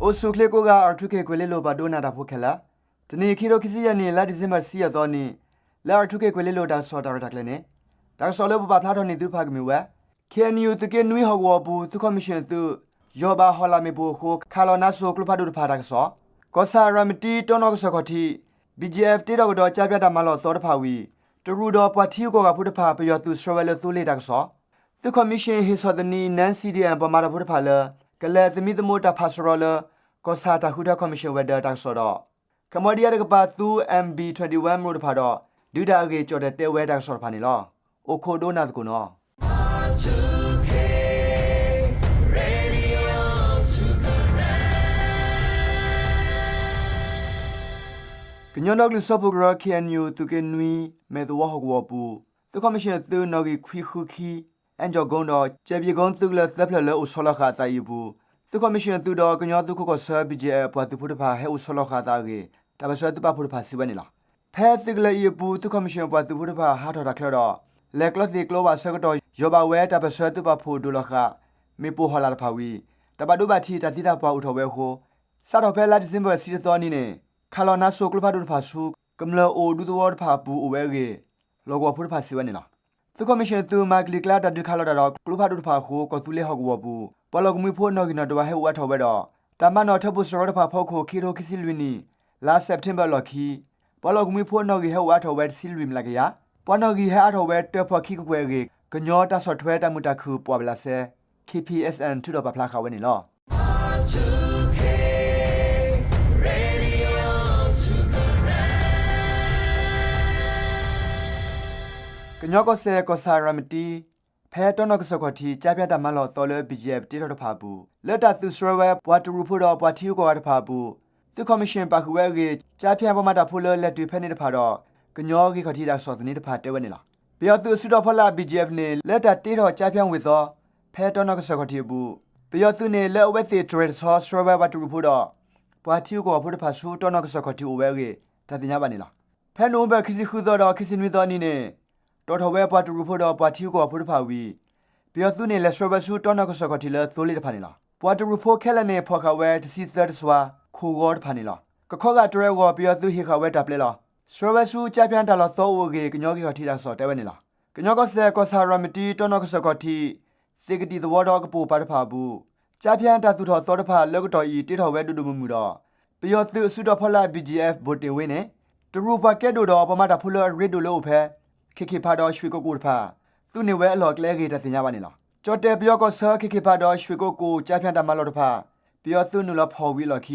အိၣ်ဆူၣ်ချ့ကိးဂၤ R two K ကွဲၤလ့လိၤ ပှၤဒိကနၣ်တၢ်ဖိခဲလၢာ်, တနံၤအံၤ ခံထိခံဆံယဲၢ်နံၣ် လါဒံၣ်စ့ဘၢၣ် တဆံယဲၢ်သီနံၤ, လၢ R two K ကွဲၤလ့လိၤ တၢ်ကစီၣ်တၢ်ရဲၣ်တၢ်ကျဲၤန့ၣ်, တၢ်ကစီၣ်လၢပပာ်ဖျါထီၣ်န့ၢ်သုတဖၣ်ကမ့ၢ်ဝဲ ခ့ၣ်အဲၣ်ယူၣ် သုးက့နွံဟီၣ်ကဝီၤအပူၤ သုးခီၣ်မံၣ်ၡ့ၣ်အသုး ယီၢ်ဘၣ်ဟီၣ်လာ်မ့ၣ်ပိၢ်အဃိ ခးလီၤနါစိၤကျိဖးဒိၣ်တဖၣ်တၢ်ကစီၣ်, ကီၢ်ဆၣ်ရၤမတံ တီနီၣ်ကစၢၢ်ခီၣ်ထံး BGF တ့ထီၣ်ကဒီးကၠါဖၠါတၢ်မၤလီၢ်သီတဖၣ်ဝံၤ တရူးဒီးပှၤထံဂုၤကီၢ်ဂၤဖိတဖၣ် ပယီၤသုးဆှၢဝဲလၢသိလ့ၣ်တၢ်ကစီၣ်, သုးခီၣ်မံၣ်ၡ့ၣ် ဟ့ၣ်ဆီၣ်သနံး နၣ် စီၣ်ဒံၣ်အဲၣ် ပှၤမၤတၢ်ဖိတဖၣ်လၢ ကလဲၤသမံသမိးတၢ်ဖးစရီလၢ ကီၢ်ဆၣ်တၢ်ဃုထၢ ခီၣ်မံၣ်ၡ့ၣ်ဝဲၤဒၢးတၢ်ကစီၣ်ဒီး Cambodia တကပၤသူ M B twenty-one မရိၣ်တဖၣ်ဒီး ဒုးတၢ်အဂ့ၢ် ကၠီၣ်တဲၣ်တဲဝဲတၢ်ကစီၣ်တဖၣ်န့ၣ်လီၤ. အိၣ်ခိးဒိကနၣ်သကိးနီၤ. ကညီဒီကလုာ်စၢဖှိၣ်ကရၢ K N U သုးက့နွံ မဲၣ်သဝီဟီၣ်ကဝီၤအပူၤ သုးခီၣ်မံၣ်ၡ့ၣ်အသုးနီၣ်ဂံၢ်ခွံဃုခံ အဲၣ်ကၠီၣ်ကိဒီး ကၠဲးဘံၣ်ကိသုးကလၢၤသၢဖျၢၣ်လၢအိၣ်ဆီလီၤဃာ်အသးအံၤအပူၤ သုးခီၣ်မံၣ်ၡ့ၣ်အသုးဒီး ကညီသုးခိးကီၢ်ဆၢ B G F ပှၤသုးဖိတဖၣ် ဟဲအိၣ်ဆီလီၤဃာ်အသးအဂ့ၢ် တၢ်ပၢၢ်ဆၢသုးပာ်ဖှိၣ်တဖၣ်စံးဝဲန့ၣ်လီၤ. ဖဲသုးကလၢၤအံၤအပူၤ သုးခီၣ်မံၣ်ၡ့ၣ်ပှၤသုးဖိတဖၣ် ဟးထီၣ်တၢ်ချၢဒီး လဲၤကျီသ့ၣ်ကျီဝၣ်အဆၢကတီၢ် ယီၢ်ဘၣ်ဝဲတၢ်ပၢၢ်ဆၢသုးပာ်ဖှိၣ်ဒိၣ်လီၤဃာ် မ့ၣ်ပိၢ်ဟီၣ်လာ်တဖၣ်ဝံၤ တၢ်ဘၣ်ဒိဘၣ်ထံးတၢ်သံတၢ်ပှၢ်အိၣ်ထီၣ်ဝဲအဃိ စးထီၣ်ဖဲလါဒံၣ်စ့ဘၢၣ် တဆံတသီနံၤန့ၣ် ခးလီၤနါစိၤကျိဖးဒိၣ်တဖၣ်ဆူ ကမျၢၢ်အိၣ်ဒူသဝီတဖၣ်အပူၤအိၣ်ဝဲအဂ့ၢ် လီၢ်ကဝီၤဖိတဖၣ်စံးဝဲန့ၣ်လီၤ. သုးခီၣ်မံၣ်ၡ့ၣ်အသုးမၤကလံၤကျါတၢ်ဒုးခးလီၤတၢ်ဒီးကျိဖးဒိၣ်တဖၣ်အဃိ ကီၢ်သူလ့ၤဟီၣ်ကဝီၤအပူၤ ပှၤလီၢ်ကမှံဖိနီၣ်ဂံၢ်နီၣ်ဒွးဟဲအိၣ်အါထီၣ်ဝဲဒီး တၢ်မၤနီၣ်ထၢဖှိၣ်စရီတဖၣ်ဖီခိၣ် ခံကထိခံဆံလွံၢ်နံၣ် လါစဲးပထ့ဘၢၣ်အလီၢ်ခံ ပှၤလီၢ်ကမှံဖိနီၣ်ဂံၢ်ဟဲအိၣ်အါထီၣ်ဝဲတဆံလွံၢ်မျးကယၤ, ပှၤနီၣ်ဂံၢ်ဟဲအါထီၣ်ဝဲတၢဖီၣ်ခံကကွဲၢ်အဂ့ၢ် ကညီတၢ်ဆီၣ်ထွဲတၢ်မုာ်တၢ်ခုၣ်ပှၢ်ပလးစဲ K P S N ထုးထီၣ်ပာ်ဖျါဃာ်ဝဲန့ၣ်လီၤ. ကညီကီၢ်စဲၣ် ကီၢ်ဆၣ်ရၤမတံ ဖဲတီနီၣ်ကစၢၢ်ခီၣ်ထံး ကၠါဖၠါတၢ်မၤလီၢ်သီလၢ B G F တ့ထီၣ်တဖၣ်အပူၤ လၢတၢ်သုးဆှၢဝဲပှၤတရူးဖိဒီးပှၤထံဂုၤကီၢ်ဂၤတဖၣ်အပူၤ သုးခီၣ်မံၣ်ၡ့ၣ်ပာ်ဃုာ်ဝဲအဂ့ၢ် ကၠါဖၠါပှၤမၤတၢ်ဖိလၢလဲၤတုၤဖဲန့ၣ်တဖၣ်ဒီး ကညီဂ့ၢ်ခီၣ်ထံးတၢ်ကစီၣ်သန့တဖၣ်တဲဝဲန့ၣ်လီၤ. ပယီၤသုးအစုတီၤဖီလာ် B G F န့ၣ် လၢတၢ်တ့ထီၣ်ကၠါဖၠါဝ့ၢ်သီ ဖဲတီနီၣ်ကစၢၢ်ခီၣ်ထံးအပူၤ ပယီၤသုးန့ၣ် လၢအဝဲသ့ၣ်တြဲၤတဆီ ဆှၢဝဲပှၤတရူးဖိဒီး ပှၤထံဂုၤကီၢ်ဂၤဖိတဖၣ်ဆူတီနီၣ်ကစၢၢ်ခီၣ်ထံးအိၣ်ဝဲအဂ့ၢ် တၢ်သ့ၣ်ညါဘၣ်န့ၣ်လီၤ. ဖဲနိၣ်ဝ့ဘၢၣ် ခံဆံဃုသီဒီး ခံဆံနွံသီနံၤန့ၣ် တီၣ်ထီၣ်ဝဲပှၤတရူးဖိဒီးပှၤထံဂုၤကီၢ်ဂၤဖိတဖၣ်ဝံၤ ပယီၤသုးန့ၣ် လဲၤဆှၢဝဲဆူတီနီၣ်ကစၢၢ်ခီၣ်ထံးလၢသိလ့ၣ်တဖၣ်န့ၣ်လီၤ. ပှၤတရူးဖိခဲလၢာ်န့ၣ် ဖီၣ်ဃာ်ဝဲတဆံသၢတစွါ ခိၣ်ဂီၤတဖၣ်န့ၣ်လီၤ. ကခီဂာ်တြဲၤအဂီၢ် ပယီၤသုးဟ့ၣ်ဃာ်ဝဲတၢ်ပျဲလီၤ. ဆှၢဝဲဆူကၠါဖၠါတၢ်လီၢ်သီအိၣ်အဂ့ၢ် ကညီဂ့ၢ်ခီၣ်ထံးတၢ်ကစီၣ်တဲဝဲန့ၣ်လီၤ. ကညီကီၢ်စဲၣ် ကီၢ်ဆၣ်ရၤမတံ တီနီၣ်ကစၢၢ်ခီၣ်ထံး သ့ၣ်ကတံၢ်သဝီဒီးကပိာ်ပၤတဖၣ်အပူၤ ကၠါဖၠါတၢ်သူၣ်ထီၣ်သီတဖၣ်လၢကတီၢ်အံၤတ့ထီၣ်ဝဲဒိၣ်ဒိၣ်မုၢ်မုၢ်ဒီး ပယီၤသုးအစုတီၤဖီလာ် B G F ဘိၣ်တ့ၢ်ဝ့န့ၣ် တရူးပှၤကဲဒိၣ်ဒီးပှၤမၤတၢ်ဖိလၢအရ့ဒိၣ်လၢအိၣ်ဖဲ ခ့ၣ်ခ့ၣ်ဖးဒီးရွှ့ၣ်ကိကိၣ်တဖၣ် သူန့ၢ်ဝဲအလီၢ်အကျဲအဂ့ၢ် တၢ်သ့ၣ်ညါဘၣ်န့ၣ်လီၤ. ကၠီၣ်တဲၣ်ပယီၤကီၢ်ဆၢ ခ့ၣ်ခ့ၣ်ဖးဒီးရွှ့ၣ်ကိကိၣ် ကၠါဖၠါတၢ်မၤလီၢ်တဖၣ် ပယီၤသုးနုာ်လီၤဖီၣ်ဝံၤအလီၢ်ခံ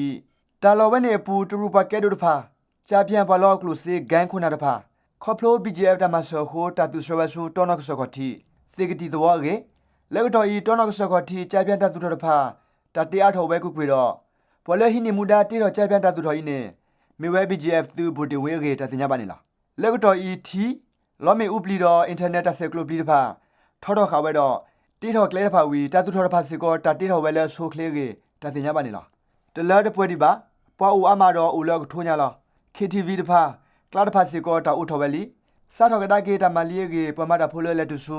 တၢ်လီၢ်ဝဲန့ၣ်အပူၤ တရူးပှၤကဲဒိၣ်တဖၣ် ကၠါဖၠါပှၤလီအကျိၣ်စ့ gang ခိၣ်နၢ်တဖၣ် ခီဖျိ B G F တၢ်မၤစၢၤအဃိ တၢ်သူၣ်ဆှၢဝဲဆူတီနီၣ်ကစၢၢ်ခီၣ်ထံး သ့ၣ်ကတံၢ်သဝီအဂ့ၢ် လၢကတီၢ်အံၤ တီနီၣ်ကစၢၢ်ခီၣ်ထံး ကၠါဖၠါတၢ်သူၣ်ထီၣ်တဖၣ် တၢ်တ့အါထီၣ်ဝဲကွ့ၢ်ကွ့ၢ်ဒီး ပှၤလၢဟံးန့ၢ်မူဒါတ့ထီၣ်ကၠါဖၠါတၢ်သူၣ်ထီၣ်အံၤန့ၣ် မ့ၢ်ဝဲ B G F သုးဘိၣ်တ့ၢ်ဝ့အဂ့ၢ် တၢ်သ့ၣ်ညါဘၣ်န့ၣ်လီၤ. လၢကတီၢ်အံၤ ထံ, လီမ့ၣ်အူပျံၤဒီး internet တၢ်ဆဲးကျိးပျံၤတဖၣ် ထီထီၣ်ဃာ်ဝဲဒီး တ့ထီၣ်ကျဲတဖၣ်ဝံၤ တၢ်သူၣ်ထီၣ်တဖၣ်စ့ၢ်ကီး တၢ်တ့ထီၣ်ဝဲလၢအဆိအချ့အဂ့ၢ် တၢ်သ့ၣ်ညါဘၣ်န့ၣ်လီၤ. တလၢတပှဲၤဒံးဘၣ် ပှၤအိၣ်အါမးဒီးအိၣ်လၢအကထိညါလီၤ. K T V တဖၣ်, ကျါတဖၣ်စ့ၢ်ကီး တၢ်အိးထီၣ်ဝဲလံ. စးထီၣ်ကဒါက့ၤတၢ်မၤလံအဂ့ၢ် ပှၤမၤတၢ်ဖိလၢလဲၤတုၤဆူ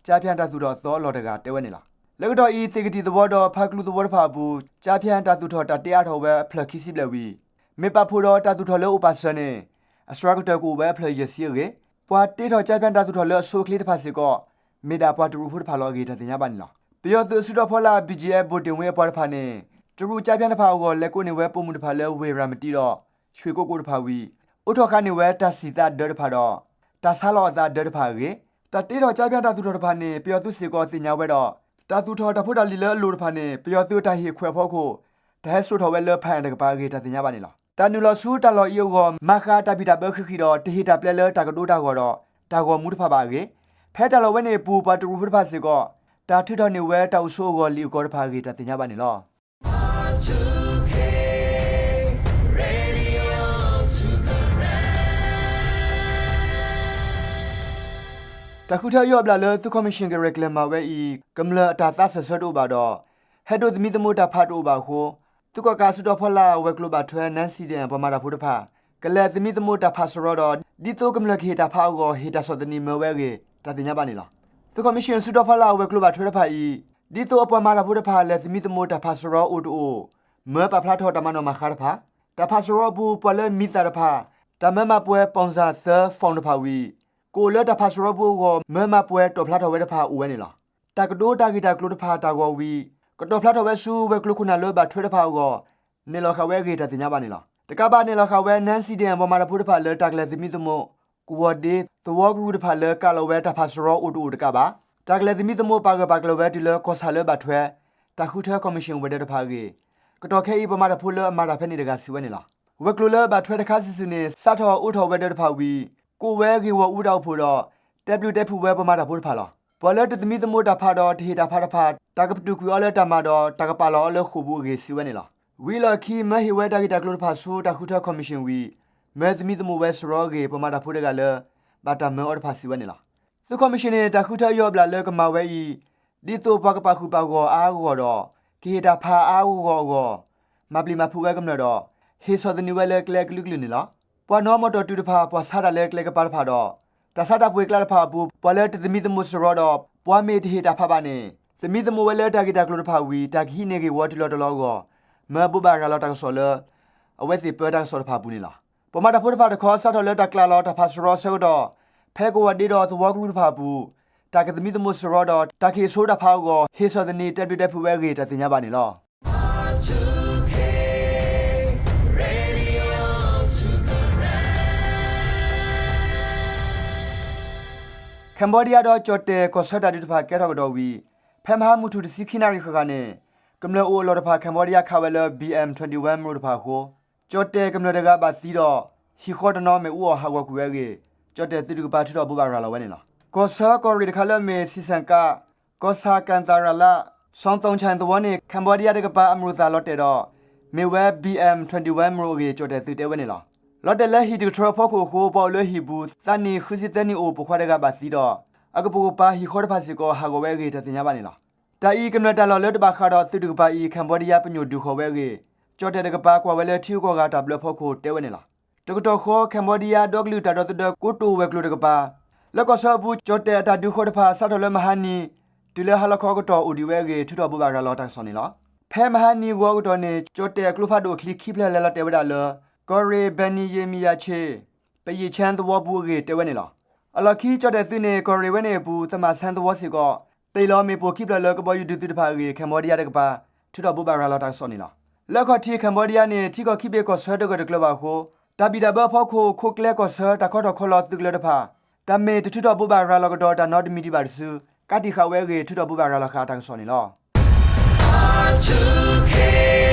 ကၠါဖၠါတၢ်သူၣ်ထီၣ်သီအလီၢ်တဂၤတဲဝဲန့ၣ်လီၤ. လၢကတီၢ်အံၤ သ့ၣ်ကတံၢ်သဝီဒီး ဖါကလူသဝီတဖၣ်အပူၤ ကၠါဖၠါတၢ်သူၣ်ထီၣ်တၢ်တ့အါထီၣ်ဝဲအဖျၢၣ်ခံဆံဘျဲၣ်ဝံၤ မ့ၢ်ပာ်ဖှိၣ်ဒီးတၢ်သူၣ်ထီၣ်လၢအိၣ်ပာ်စၢၤန့ၣ် အစှၤကတၢၢ်ကအိၣ်ဝဲအဖျၢၣ်ယဲၢ်ဆံအဂ့ၢ်, ပှၤတ့ထီၣ်ကၠါဖၠါတၢ်သူၣ်ထီၣ်လၢအဆိအချ့တဖၣ်စ့ၢ်ကီး မ့ၢ်ဒၣ်ပှၤတရူးဖိတဖၣ်လီၤအဂ့ၢ် တၢ်သ့ၣ်ညါဘၣ်န့ၣ်လီၤ. ပယီၤသုးအစုတီၤဖီလာ် B G F ဘိၣ်တ့ၢ်ဝ့အပှၤတဖၣ်န့ၣ် တရူးကၠါဖၠါတဖၣ်အဂီၢ် လဲၤကိးန့ၢ်ဝဲပိာ်မုၣ်တဖၣ်လၢဝ့ၢ်ရၤမတံဒီး ရွှ့ၣ်ကိကိၣ်တဖၣ်ဝံၤ အိးထီၣ်ဃာ်န့ၢ်ဝဲတၢ်စံၣ်သးဒၢတဖၣ်ဒီး တၢ်ဆါလီၤအသးဒၢတဖၣ်အဂ့ၢ်, တၢ်တ့ထီၣ်ကၠါဖၠါတၢ်သူၣ်ထီၣ်တဖၣ်န့ၣ် ပယီၤသုးစ့ၢ်ကီးသ့ၣ်ညါဝဲဒီး တၢ်သူၣ်ထီၣ်တၢ်ဖိတၢ်လံၤလၢအလိၤတဖၣ်န့ၣ် ပယီၤသုးတၢ်ဟ့ၣ်ခွဲးအဖီခိၣ် တၢ်ဟဲစိာ်ထီၣ်ဝဲလၢဖးအၣ်တကပၤအဂ့ၢ် တၢ်သ့ၣ်ညါဘၣ်န့ၣ်လီၤ. တၢ်နုာ်လီၤဆူတၢ်လီၢ်အံၤအဂီၢ် မၤဃါတၢ်ဘံၣ်တၢ်ဘၢဃံးဃံးဒီး တဟ့ၣ်တၢ်ပျဲလၢတၢ်ကဒိတၢ်ဂီၤဒီး တၢ်ဂီၤမူတဖၣ်ဘၣ်အဂ့ၢ်, ဖဲတၢ်လီၢ်ဝဲန့ၣ်အပူၤ ပှၤတရူးဖိတဖၣ်စ့ၢ်ကီး တၢ်ထုးထီၣ်န့ၢ်ဝဲတၢ်အိၣ်ဆိးအဂီၢ်လံာ်အကီတဖၣ်အဂ့ၢ် တၢ်သ့ၣ်ညါဘၣ်န့ၣ်လီၤ. တၢ်ဃုထၢယီၢ်ဘျၣ်လၢ သုးခီၣ်မံၣ်ၡ့ၣ် ကရဲၣ်ကျဲၤမၤဝဲအံၤ ကမျၢၢ်အတၢ်သးစၢၢ်ဆၢတအိၣ်ဘၣ်ဒီး ဟဲဒိးသမံသမိးတၢ်ဖးတအိၣ်ဘၣ်အဃိ သုးကီၣ်ကးအစုတီၤဖီလာ် ဝဲၤကျိၤဘၣ်ထွဲ နၣ် စံၣ်ဒံၣ် ပှၤမၤတၢ်ဖိတဖၣ် ကလဲၤသမံသမိးတၢ်ဖးစရီဒီး ဒ်သိးကမျၢၢ်ကဟ့ၣ်တၢ်ဖးအဂီၢ် ဟ့ၣ်တၢ်ဆီၣ်သနံးမၢဝဲအဂ့ၢ် တၢ်သ့ၣ်ညါဘၣ်န့ၣ်လီၤ. သုးခီၣ်မံၣ်ၡ့ၣ်အစုတီၤဖီလာ် ဝဲၤကျိၤဘၣ်ထွဲတဖၣ်အံၤ ဒ်သိးအပှၤမၤတၢ်ဖိတဖၣ် လဲၤသမံသမိးတၢ်ဖးစရီအိၣ်တအိၣ် မၢပာ်ဖျါထီၣ်တၢ်မၤနီၣ်မၤဃါတဖၣ်, တၢ်ဖးစရီအပူၤ ပှၤလၢမံသးတဖၣ်, တၢ်မၢမၤပှဲၤ ပီၣ်စၣ်သၢ form တဖၣ်ဝံၤ ကအိၣ်လၢတၢ်ဖးစရီပူၤအဂီၢ် မၢမၤပှဲၤတီၣ်ဖျါထီၣ်ဝဲတဖၣ်အိၣ်ဝဲန့ၣ်လီၤ. တၢ်ကတိၤတၢ်ဂ့ၢ်တၢ်ကျိၤတဖၣ်တၢ်ဂီၤဝံၤ ကတီၣ်ဖျါထီၣ်ဝဲဆူဝဲၤကျိၤခိၣ်နၢ်လၢဘၣ်ထွဲတဖၣ်အဂီၢ် နဲၣ်လီၤဃာ်ဝဲအဂ့ၢ်တၢ်သ့ၣ်ညါဘၣ်န့ၣ်လီၤ. တကးဘၣ် နဲၣ်လီၤဃာ်ဝဲ Non-Citizen ပှၤမၤတၢ်ဖိတဖၣ်လၢတၢ်ကလဲၤသမံသမိး, ကဝီၤဒ့, သဝီကရူၢ်တဖၣ်လၢကးလီၤဝဲတၢ်ဖးစရီအိၣ်တအိၣ်တကးဘၣ်. တၢ်ကလဲၤသမံသမိးပာ်ဂၢၢ်ပာ်ကျၢၤဝဲတုၤလၢကီၢ်ဆၣ်လၢဘၣ်ထွဲ တၢ်ဃုထၢ commission ဝဲၤဒၢးတဖၣ်အဂ့ၢ် ကတီၢ်ခဲအံၤ ပှၤမၤတၢ်ဖိလၢအမၤတၢ်ဖဲန့ၣ်တဂၤစံးဝဲန့ၣ်လီၤ. ဝဲၤကျိၤလၢဘၣ်ထွဲတခါစုာ်စုာ်န့ၣ် စးထီၣ်အိးထီၣ်ဝဲၤဒၢးတဖၣ်ဝံၤ ကအိၣ်ဝဲဂ့ၢ်ဂီၢ်အူတၢ်အိၣ်ဖှိၣ်ဒီး တဲဘျုးတဲဖှိၣ်ဝဲပှၤမၤတၢ်ဖိတဖၣ်လီၤ. ပှၤလၢတသမံသမိးတၢ်ဖးဒီးတဟ့ၣ်တၢ်ဖးတဖၣ် တၢ်ကပတုာ်ကွံာ်အီၤလၢတၢ်မၤဒီး တၢ်ကပာ်လီၤအီၤလၢဃိာ်ပူၤအဂ့ၢ်စံးဝဲန့ၣ်လီၤ. ဝံၤအလီၢ်ခံ မၢဟ့ၣ်ဝဲတၢ်ဂ့ၢ်တၢ်ကျိၤတဖၣ်ဆူတၢ်ဃုထၢ commission ဝံၤ မၢသမံသမိးဝဲစရီအဂ့ၢ် ပှၤမၤတၢ်ဖိတဂၤလၢ ဘၣ်တၢ်မၢအီၤတဖၣ်စံးဝဲန့ၣ်လီၤ. သုး commission န့ၣ် တၢ်ဃုထၢယီၢ်ဘျၣ်လၢကမၤဝဲအံၤ ဒ်သိးပှၤကပာ်ဃုာ်ပာ်ဂီၢ်အါအါဂီၢ်ဂီၢ်ဒီး ကဟ့ၣ်တၢ်ဖးအါအါဂီၢ်ဂီၢ်အဂီၢ် မၤပျံၤမၤဖုးဝဲကမျၢၢ်ဒီး ဟ့ၣ်ဆီၣ်သနံးဝဲလၢကျဲအကလုာ်ကလုာ်န့ၣ်လီၤ. ပှၤနီၣ်မီၣ်တီၣ်တုၤတဖၣ် ပှၤဆါတၢ်လၢကျဲကပၤတဖၣ်ဒီး တၢ်ဆါတၢ်ပှ့ၤကျါတဖၣ်အပူၤ ပှၤလၢတသမံသမိးစရီဒီး ပှၤမ့ၢ်တဟ့ၣ်တၢ်ဖးဘၣ်န့ၣ် သမံသမိးဝဲလၢတၢ်ဂ့ၢ်တၢ်ကျိၤတဖၣ်ဝံၤ တၢ်ကဟံးန့ၢ်ဂ့ၢ်ဝီတုၤလီၤတီၤလီၤအဂီၢ် မၢဘိးဘၣ်ရၤလီၤတၢ်ကစီၣ်လၢ အဝဲသ့ၣ်ပၢတၢ်ကစီၣ်တဖၣ်အပူၤန့ၣ်လီၤ. ပှၤမၤတၢ်ဖိတဖၣ်တခီ စးထီၣ်လၢတၢ်ကျးလီၤတၢ်ဖးစရီအဆၢကတီၢ် ဖဲကဝီၤဒ့ဒီးသဝီကရူၢ်တဖၣ်အပူၤ တၢ်ကသမံသမိးစရီဒီး တၢ်ကဟ့ၣ်ဆိတၢ်ဖးအဂီၢ် ဟ့ၣ်ဆီၣ်သနံးတဲဘျုးတဲဖှိၣ်ဝဲအဂ့ၢ် တၢ်သ့ၣ်ညါဘၣ်န့ၣ်လီၤ. Cambodia ဒီးကၠီၣ်တဲၣ် ကီၢ်ဆၢတၢ်ဒုးတဖၣ်ကဲထီၣ်ကဒီးဝံၤ ဖဲမဟါမုၢ်ထူၣ်တဆံခံနၣ်ရံၣ်ဃၣ်ဃၣ်န့ၣ် ကမျၢၢ်အိၣ်အလီၢ်တဖၣ် Cambodia ခးဝဲလၢ ဘီအမ် တၢၣ်တၢၣ် မရိၣ်တဖၣ်အဃိ ကၠီၣ်တဲၣ်ကမျၢၢ်တဂၤဘၣ်သံဒီး ဟံၣ်ဃီတနီၤမ့ၣ်အူအီၣ်ဟးဂီၤကွံာ်ဝဲအဂ့ၢ် ကၠီၣ်တဲၣ်သုးတကပၤထုးထီၣ်ဘိးဘၣ်ရၤလီၤဝဲန့ၣ်လီၤ. ကီၢ်ဆၢကီၢ်ရ့ၣ်တခါလၢအမ့ၢ် စံၣ်စၣ်ကး ကီၢ်ဆၣ်ကၣ်သၣ်ရၤလး စီၤသိၣ်ဆၣ်သဝီန့ၣ် Cambodia တကပၤအမရိၣ်သၣ်လီၤတဲာ်ဒီး မ့ၢ်ဝဲ ဘီအမ် တၢၣ်တၢၣ် မရိၣ်အဂ့ၢ် ကၠီၣ်တဲၣ်သုးတဲဝဲန့ၣ်လီၤ. လီၤတဲာ်လၢဟံၣ်တကထြၢဖီခိၣ်အဃိ ပှၤအိၣ်လၢဟံၣ်ပူၤ သးနံၣ်ဃုဆံသၢနံၣ်အိၣ်ပိာ်ခွါတဂၤဘၣ်သံဒီး အကပိာ်ကပၤဟံၣ်ဃီတဖၣ်စ့ၢ်ကီး ဟးဂီၤဝဲအဂ့ၢ် တၢ်သ့ၣ်ညါဘၣ်န့ၣ်လီၤ. တၢ်အံၤကမျၢၢ်တၢ်လီၢ်လၢတဘၣ်ဃးဒီးသုးတကပၤအံၤ Cambodia ပညိၣ်ဒုးဃီၤဝဲအဂ့ၢ် ကၠီၣ်တဲၣ်တကပၤကွၢ်ဝဲလၢထံဂုၤကီၢ်ဂၤတၢ်ဘျၢဖီခိၣ်တဲဝဲန့ၣ်လီၤ. တကတီၢ်ဃီ Cambodia ဒီကလုာ်တၢ်ဒီသဒၢကိတိာ်ဝဲၤကျိၤတကပၤ လၢကီၢ်ဆၢအပူၤ ကၠီၣ်တဲၣ်အတၢ်ဒုးဃီၤတဖၣ် စးထီၣ်လၢမဟါနံၤ တုၤလၢဟါလီၤခီအကတီၢ်အိၣ်ဒံးဝဲအဂ့ၢ် ထုးထီၣ်ဘိးဘၣ်ရၤလီၤတၢ်ကစီၣ်န့ၣ်လီၤ. ဖဲမဟါနံၤဂီၤအကတီၢ်န့ၣ် ကၠီၣ်တဲၣ်အကျိဖးဒိၣ်အချံခံဖျၢၣ်လဲၤလီၤတဲာ်ဝဲဒၣ်လၢ ကီၢ်ရ့ၣ် ဘဲၣ်နံၣ်ယံၣ်မံၣ်ယၣ်ဆ့ၣ် ပယံာ်ဆဲသဝီပူၤအဂ့ၢ်တဲဝဲန့ၣ်လီၤ. အလီၢ်ခံကၠီၣ်တဲၣ်သုးန့ၣ် ကီၢ်ရ့ၣ်ဝဲန့ၣ်အပူၤ သမၣ်ဆဲသဝီစ့ၢ်ကီး တ့ၢ်လီၤမ့ၣ်ပိၢ်ခံဖျၢၣ်လၢကဘီယူၤဒုးသုးတဖၣ်အဂ့ၢ် Cambodia တကပၤ ထုးထီၣ်ဘိးဘၣ်ရၤလီၤတၢ်ကစီၣ်န့ၣ်လီၤ. လၢအခီၣ်ထံး Cambodia န့ၣ် ထံကီၢ်ခံဘ့ၣ်ကီၢ်ဆၢတဂၢၢ်တကျၢၤဘၣ်အဃိ တၢ်ဘံၣ်တၢ်ဘၢအဖီခိၣ် ခိၣ်ကျဲကီၢ်ဆၢတၢ်ခီထီၣ်ခီလီၤသုးကလၢၤတဖၣ် တၢ်မ့ၢ်တထုးထီၣ်ဘိးဘၣ်ရၤလီၤကဒီးတၢ်နီတမံၤဒံးဘၣ်တစု ကးတံာ်ဃာ်ဝဲအဂ့ၢ် ထုးထီၣ်ဘိးဘၣ်ရၤလီၤဃာ်တၢ်ကစီၣ်န့ၣ်လီၤ.